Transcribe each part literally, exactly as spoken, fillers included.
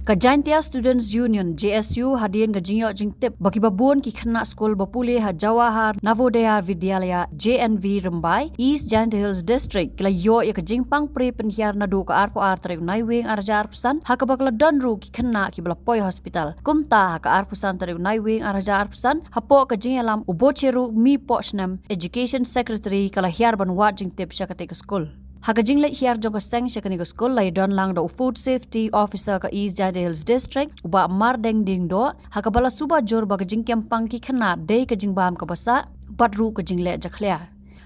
Ka Jaintia Students Union, J S U, hadien ka jingïoh jingtip ba kiba bun ki khynnah skul ba pule ha Jawahar Navodaya Vidyalaya, J N V, Rymbai, East Jaintia Hills District, ki la ïoh ïa ka jingpang pre pynhiar naduh ka arphew ar tarik u Naiwieng arhajar arphew san, ha kaba ka la don ruh ki khynnah kiba la poi hospital. Kumta ha ka arphew san tarik u Naiwieng arhajar arphew san, hapoh ka jingïalam u Bocheru Mipohsnem, Education Secretary, ka la hiar ban wad jingtip sha katei ka skul. Ha ka jingleit hiar jong ka seng sha kane ka skul, la ïadon lang da u Food Safety Officer ka East Jaintia Hills District, u Bah Mardeng Diengdoh, ha kaba la suba jur ba ka jingkem pang ki khynnah dei ka jingbam kaba sah bad ruh ka jingleh jakhlia.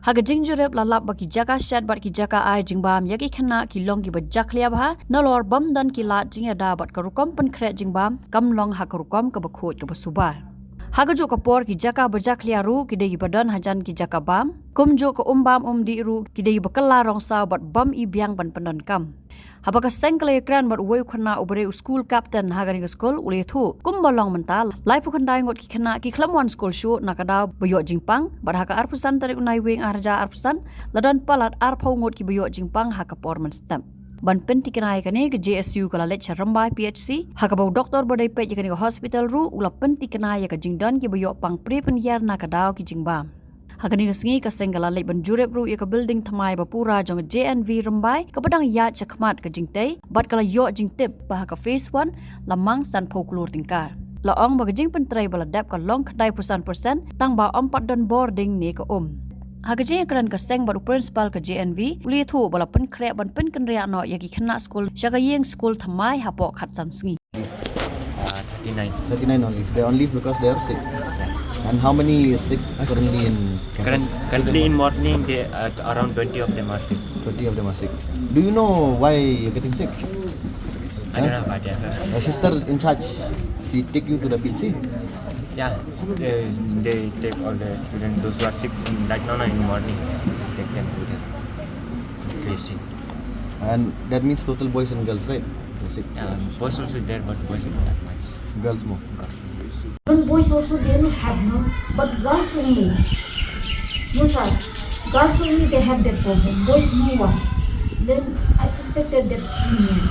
Ha ka jingjurip la lap ba ki jaka shet bad ki jaka ai jingbam ïa ki khynnah ki long kiba jakhlia bha, nalor bym don ki lad jingïada bad ka rukom pynkhreh jingbam kam long ha ka rukom kaba khuid kaba suba. Ha kajuh ka por ki jaka ba jakhlia ruh ki dei kiba don hajan ki jaka bam, kumjuh ka um bam um dih ruh ki dei kiba kylla rong saw bad bym i biang ban pyndonkam. Haba ka seng ka la ïakren bad uwei u khynnah uba dei u skul captain ha kane ka skul, u la ïathuh kumba long mynta, laiphew khyndai ngut ki khynnah ki khlem wan skul shuh na ka daw ba ïoh jingpang, bad ha ka arphew san tarik u Naiwieng arhajar arphew san, la don palat arphew ngut kiba ïoh jingpang ha ka por mynstep. Ban pynthikna ïa kane, ka J S U ka la leit sha Rymbai P H C, ha kaba u doktor ba dei peit ïa kane ka hospital ruh u la pynthikna ïa ka jingdon kiba ïoh pang pre pynhiar na ka daw ki jingbam. Ha kane ka sngi ka seng ka la leit ban jurip ruh ïa ka building thymmai ba pura jong ka J N V Rymbai, kaba dang ïaid shakhmat ka jingtei, bad ka la ïoh jingtip ba ha ka phase one la mang sanphew klur tyngka. La ong ba ka jingpyntrei ba la dep ka long khyndaiphew san percent, tang ba ym pat don bor ding ne ka um. Ha ka jingïakren ka seng bad u principal ka J N V, u la ïathuh ba la pynkhreh ban pynkynriah noh ïa ki khynnah skul sha ka ïing skul thymmai hapoh khatsan sngi. Uh, thirty-nine. Thirty-nine only. They only because they are sick. And how many is sick currently in campus? Current, currently in morning, they, uh, around twenty of them are sick. Twenty of them are sick. Do you know why you're getting sick? I don't have idea, sir. The sister in charge, she take you to the P H C? Yeah, they, they take all the students, those who are sick, in, right now, in the morning, take them to the P H C. And that means total boys and girls, right? That's it. Yeah, boys also there, but boys not that much. Girls more. Girls. Even boys also they may have, no, but girls only. No, sir. Girls only they have that problem. Boys no one. Then I suspected that, mm,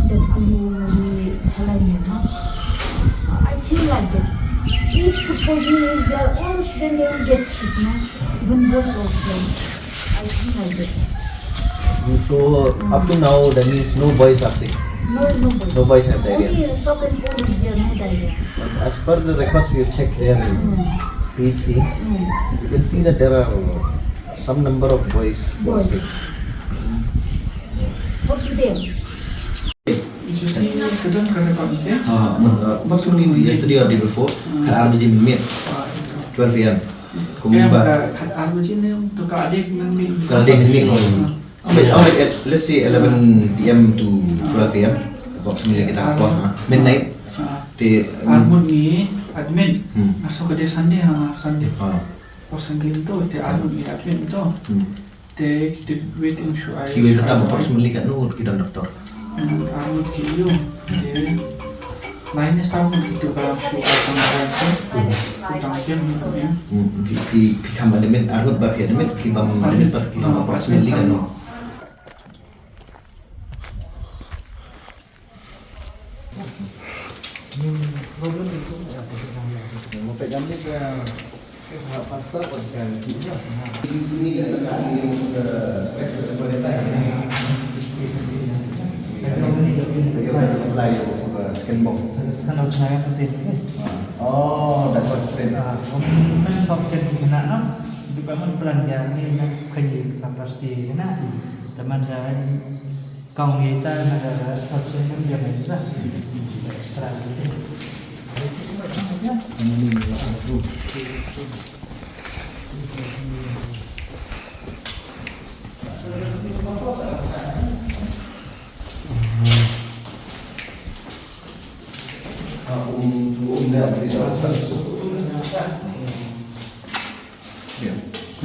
that alu saline, no? I think like that. If food poisoning is there, all students they will get sick, no? Even boys also. I think like that. So, up to now, that means no boys are sick. No, no boys. No boys have diarrhea. Only cough and cold is there, no diarrhea. But as per the records we have checked there in P H C, you can see that there are some number of boys who are sick. What to them? Just ni ka don ka record ni, eh? Ah, mun, uh, approximately yesterday or day before, ka ar baje mynmiet, twelve A M. Kumba ka ar baje mynmiet to ka ar baje mynmiet. Ka ar baje mynmiet. So, oh, at, let's say eleven P M to twelve A M, approximately kita ka por, ha, midnight. Te, ar ngut ngi admit. Hmm. Nga sngew ka dei Sunday, ha, Sunday. Ah. Por Sunday to, te ar ngut ngi admit to. Hmm. Te kita waiting shuwa. Ki wait tam approximately katno ngut ki don doktor? Hmm, ar ngut ki ïoh. Hmm. Te nine ne saw ngut ki tu ba lam shuwa tang ba tu. Ku tang kem ni ku em. Hmm, phi, phi, phi kham admit, ar ngut ba phi admit, ki bym admit ba, ki bym approximately katno? Oh, that's what friend. Ah, kong men sop sen ki kena, no? Itu kan men plan dia ni, nak kaji kapasiti kena. Teman dah Kong kita ada subscription dia minta extra gitu.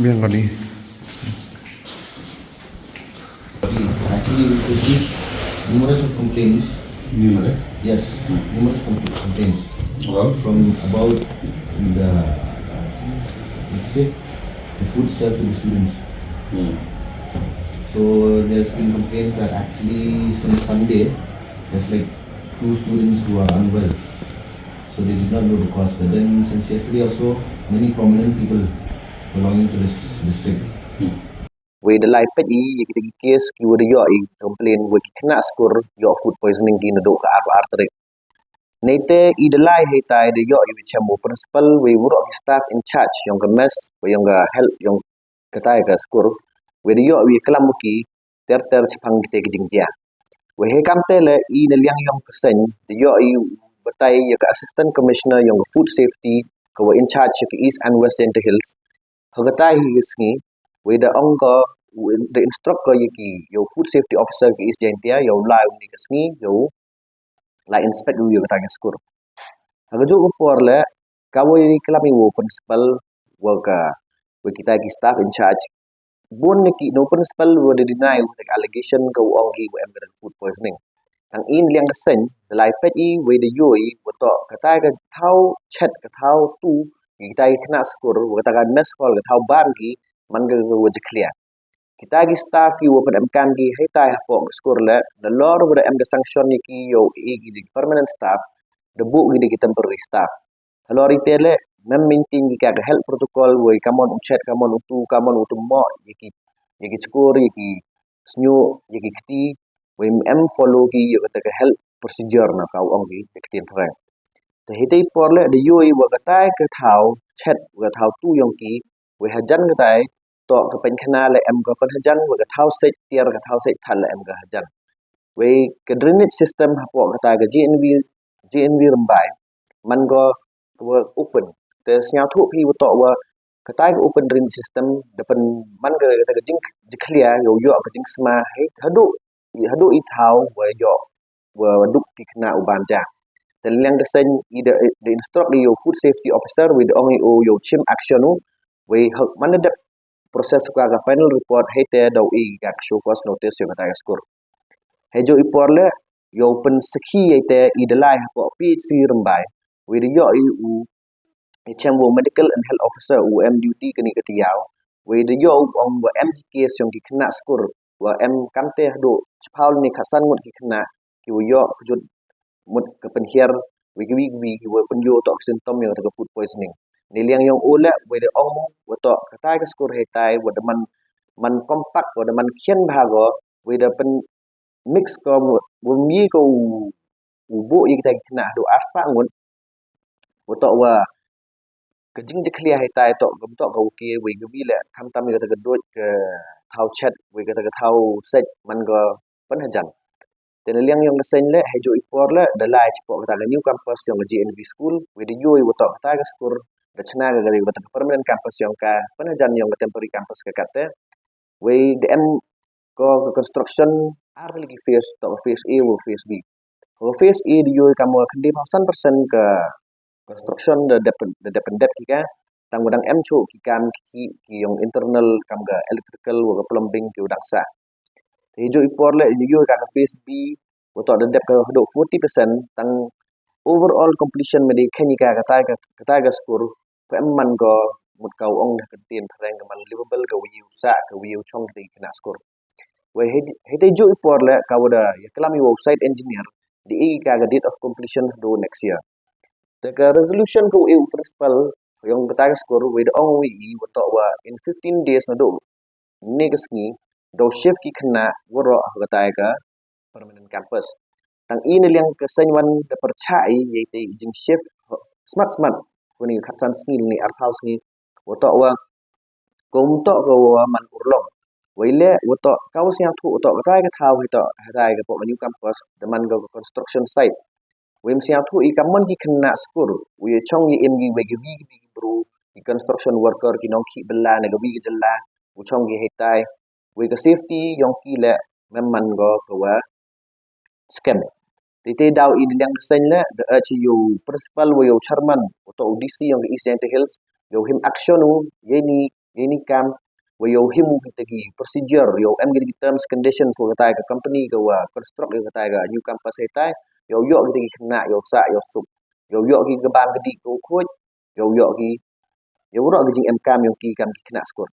Biang kali. Actually, we received numerous of complaints. Numerous? Yes, numerous compl-, complaints. About? From about the, let's say, the food served to the students. Hmm. So there's been complaints that actually since Sunday, there's like two students who are unwell. So they did not know the cause. But then since yesterday also, many prominent people belonging to this district. Wei da lai peit i ïa kita ki case ki wa da ïoh i complain wa ki khynnah skur ïoh food poisoning ki naduh ka arphew ar tarik. Neite i da lai hei tai da ïoh i wa chem wa principal wei waroh ki staff in charge yong ka mess wa yong ka health yong katai ka skur. Wei da ïoh i wa klam wa ki ter ter chaphang kita ki jingjia. Wei hei kamte le i na liang yong ka seng da ïoh i batai ïa ka assistant commissioner yong ka food safety ka wa in charge ïa ka East and West Jaintia Hills. Ha katai hi ka sngi wei da ong ka da instruct ka ïa ki ïa u food safety officer ka East Jaintia ïa u lai u ni ka sngi ïa u lai inspect u ïa katai ka skur. Ha ka juh ka por le ka wa i klam i wa principal wa ka wa kitai ki staff in charge. Bun na ki no principal wa da deny wa da allegation ka wa ong ki wa em ka food poisoning. Tang i na liang ka seng da lai peit i wei da ïoh i wa toh katai ka thaw chet ka thaw tu kitai ki khynnah skur wa katai ka mess hall ka thaw ban ki man ka wa jakhlia. Kitai ki staff ki wa pyndonkam ki hei tai hapoh ka skur le nalor wa da em ka sanction ïa ki ïa u i ki da ki permanent staff da buh ki da ki temporary staff. Halor ite le mem maintain ki ka health protocol wei kamon u chet kamon u tu kamon u tu mo ïa ki ïa ki chkur ïa ki snyu ïa ki kti wei em follow ki ïa kata ka health procedure na ka ong ki ïa ki tin threng. Te hei te por le da ïoh i wa katai ka thaw chet wa thaw tu yong ki wei hajan katai toh ka pynkhana le em ka pynhajan wa ka thaw sej tiar ka thaw sej thal le em ka hajan. Wei ka drainage system hapoh katai ka G N V G N V Rymbai man ka ka wa open. Te sngewthuh phi wa toh wa katai ka open drainage system da pyn man ka katai ka jing jingkhlia ïa u ïoh ka jingsma hei haduh haduh i thaw wa ïoh wa duk ki khynnah u ban ja. Te liang ka seng i da da instruct ïa u food safety officer wei da ong ïa u ïa u chim action u wei ha man da dep process ka ka final report hei te da u i ka show cause notice ïa katai ka skur. Hei ju i por le ïa u pynsakhi ïa te i da lai hapoh P H C Rymbai wei da ïoh i u i chem wa medical and health officer u em duty kani ka tiaw wei da ïoh u ong wa em ki case yong ki khynnah skur wa em kamte haduh chiphaw ne khatsan ngut ki khynnah ki wa ïoh kjut mut ka pynhiar wei ki wi ki wi ki wa pynïoh toh ka symptom yong ka food poisoning. Ni liang yong u le wei da ong wa toh katai ka skur hei tai wa da man man compact wa da man khian bha go wei da pyn mix ko wa mi ko u buh ïa kita ki khynnah haduh arspah ngut. Wa toh wa ka jingjakhlia hei tai toh ka toh ka u ki wei ka wi le khamtam ïa kata ka duh ka thaw chet wei kata ka thaw sej man ka pynhajan. Te na liang yong ka seng le hei ju i por le da lai chipoh kata ka new campus yong ka G N V school wei da ïoh i wa toh kata ka skur da chna ka ka permanent campus yong ka pynhajan yong ka temporary campus ka kate. Wei da em ko ka construction ar tylli ki phase toh ka phase A wa phase B. Ko phase A da ïoh i kam wa khyndai phaw san percent ka construction da dep da dep pyndep ki ka tang wa dang em chuh ki kam ki ki yong internal kam ka electrical wa ka plumbing ki wa dang sah. Te ju i por le da ïoh i ka ka phase B wa toh da dep ka haduh forty percent tang overall completion me da i khein i ka katai ka katai ka skur ka em man ko mut ka u ong da ka tin threng ka man livable ka wi u sah ka wi u chong ki khynnah skur. Wei hei te ju i por le ka wa da ïa klam i wa u site engineer da i ka ka date of completion haduh next year. Te ka resolution ka u e u principal yong katai ka skur wei da ong wei i wa toh wa in fifteen days naduh ni ka sngi da u shift ki khynnah waroh ha katai ka permanent campus. Tang i na liang ka seng wan da pyrchah i ïa i te i jing shift smat smat kuni ka khatsan sngi ni arphaw sngi wa toh wa kum toh ka wa man urlong. Wei le wa toh ka wa sngewthuh wa toh katai ka thaw hi toh katai ka pok new campus da man ka construction site. Wei sngewthuh i kam man ki khynnah skur wei chong i em ki wei ki wi ki bru ki construction worker ki nong ki bela na ka wi ki jela u chong ki hei tai wei ka safety yong ki le mem man go ka wa scam. Te te daw i liang ka seng le da urge ïa u principal wa ïa u chairman wa toh u D C yong ka East Jaintia Hills ïa u him action u ïa ni ïa ni kam wa ïa u him u kita ki procedure ïa u em kita ki terms conditions wa katai ka company ka wa construct ïa katai ka new campus hei tai ïa u ïoh kita ki khynnah ïa u sah ïa u suk ïa u ïoh ki ka bam ka dih ka u khuid ïa u ïoh ki ïa u ïoh ki jing em kam yong ki kam ki khynnah skur.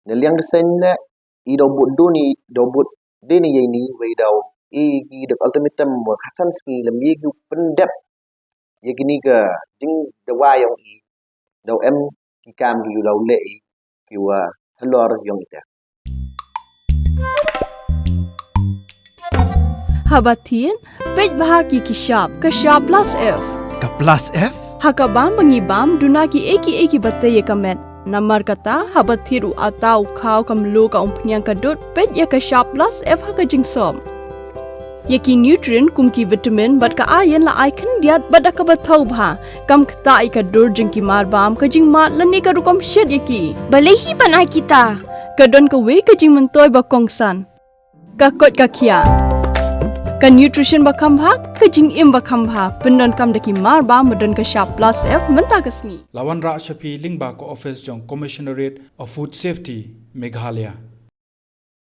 Na liang ka seng le i daw bud duni daw bud dini ïa ni wei daw i ki da ultimatum wa khatsan sngi lem ye ki pyndep ya kini ka jingdawa yong i, da em ki kam ki u la u leh i ki wa halor yong i te. Haba thied, peit bha ki ki shap, ka shap plus F. Ka plus F? Ha ka bam ba ngi bam, duna ki eki eki ba te ya ka met. Namar kata, haba thied u ata u khaw ka mlu ka umphniang ka dud, peit ya ka shap plus F ha ka jingsop. Ya ki nutrient kum ki vitamin bad ka iron la ai khyndiat bad da kaba thaw bha. Kam ktah ya ka dur jong ki mar bam, ka jingmad lane ka rukom shet ya ki. Balei hi ban ai kita? Ka don kawei ka jingmyntoi ba kongsan. Ka koit ka khiah. Ka nutrition ba kham bha, ka jingim ba kham bha. Pyndonkam da ki mar bam ba don ka shap plus F mynta ka sngi. La wanrah sha phi lyngba ka office jong Commissionerate of Food Safety, Meghalaya.